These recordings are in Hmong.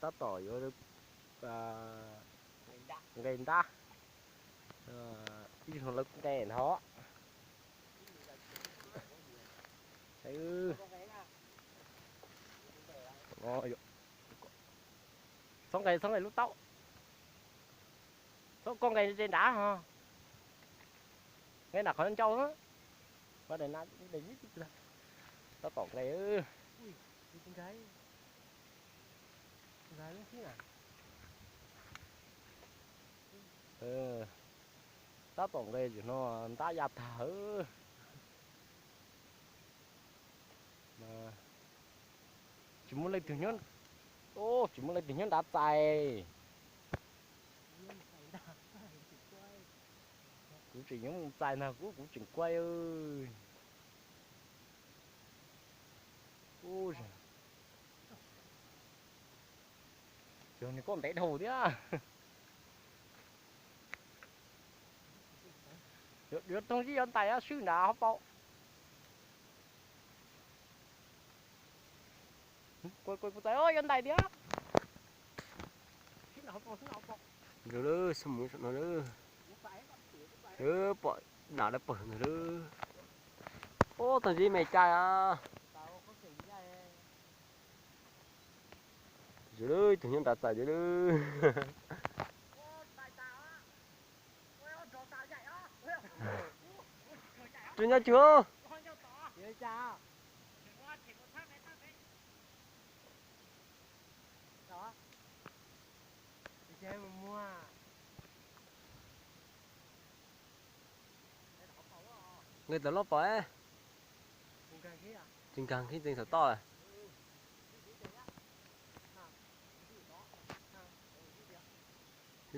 Tab tom yuav nqes ntab, ib tug no lawv nqes ntho. Txhob nqes, txhob nqes lub taub. Txhob, koj nqes ze nrad ho. Nqes nram qhov ncauj. Tab tom nqes. Tab tom nqes, no ntab ya tag. Tsis muaj leej twg nyob, tsis muaj leej twg nyob nrad txais. Kuv tseem nyob mus txais ntag, kuv, kuv tseem kuaib. Yog nws koj ntev dhau thiab. Yuav toog zib yuav ntais swb nrad hauv paus. Kuv txais yuav ntais thiab. Mus no, pom dam dawb paug ntag lawm. Ub, toog zib me cai a. Ib tug nyob nrad txais tiag lawm. Tsis nyob cuag. Nqes tawm loj pom. Tsis nkag khib txeev xov tooj.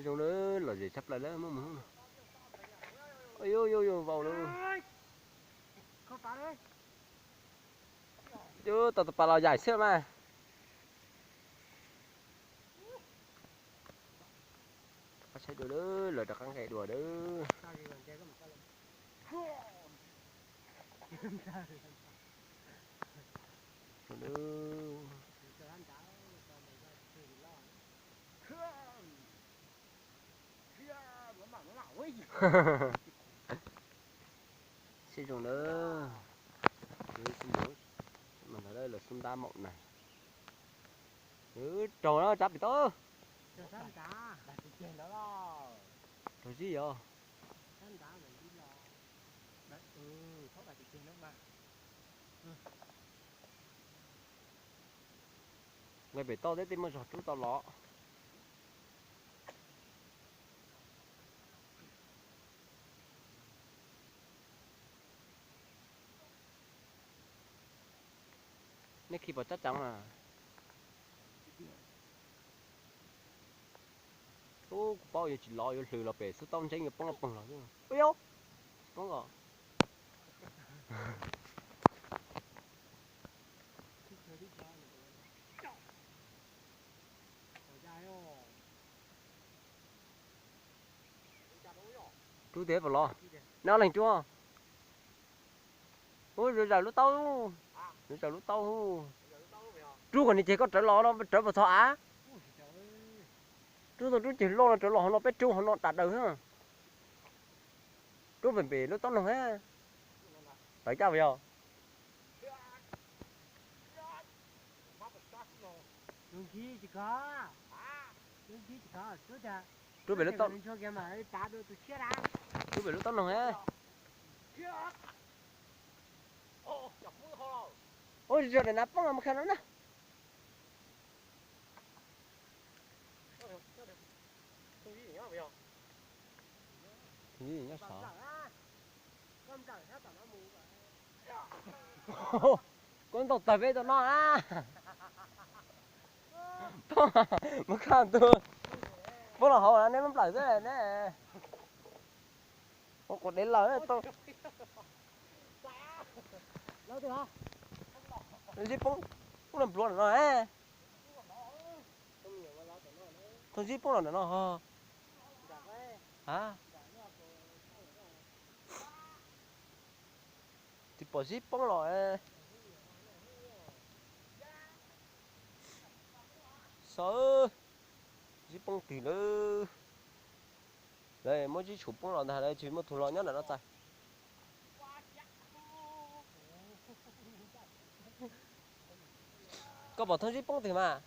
Zoo lawm, lom zem tshaj plaws lawm, muaj mus hnub no. Yuav yuav yuav vau lawm. Yuav tau tus pas los yaim xwb mas. Qab saib dua lawm, lawv rov qab nqes dua lawm. Siab zoo lawm. Ntawd lawv xub ntab maum na. Raug na, tsab pem toj. Raug zib os. Nqes pem toj thiab tej muaj zog rub tau los. Nej khi pom tsab tseev mas. Ub, kuv paub yuav tsis lov, yuav hlwv los pem xub taub ntseeb yuav poob los poob los xwb. Ub, yuav poob os. Rub tiag pom los. Neb ob leeg rub. Ub, zaws zaws lub taub. Zaws zaws lub taub. Rub kom nws ceg koj rawv los no, rawv puas txog av. Rub tau rub ceg loj no rawv los hauv no, peb rub hauv no tas daws xwb. Rub pem pem lub taub noog thiab. Tawv caj puas yog? Rub pem lub taub, rub pem lub taub noog thiab. Ua zoo daim nav poob los mus kha no na. Nyob saud. Koj ntaus tawg peb tau no na. Poob, mus kha ntu. Poob los hauv ne, muab nplawm xwb ne. Ua quav dev lawm tau. Zib poob, poob los npluav no. Thooj zib poob los ntawm no ho. A, tsis pom zib poob los. Tso, zib poob twg lawm. Lawv muab zib tshum poob los ntag, lawv tsis muaj tus hluas nyob nram no txais. Koj pom thoob zib poob twg mas?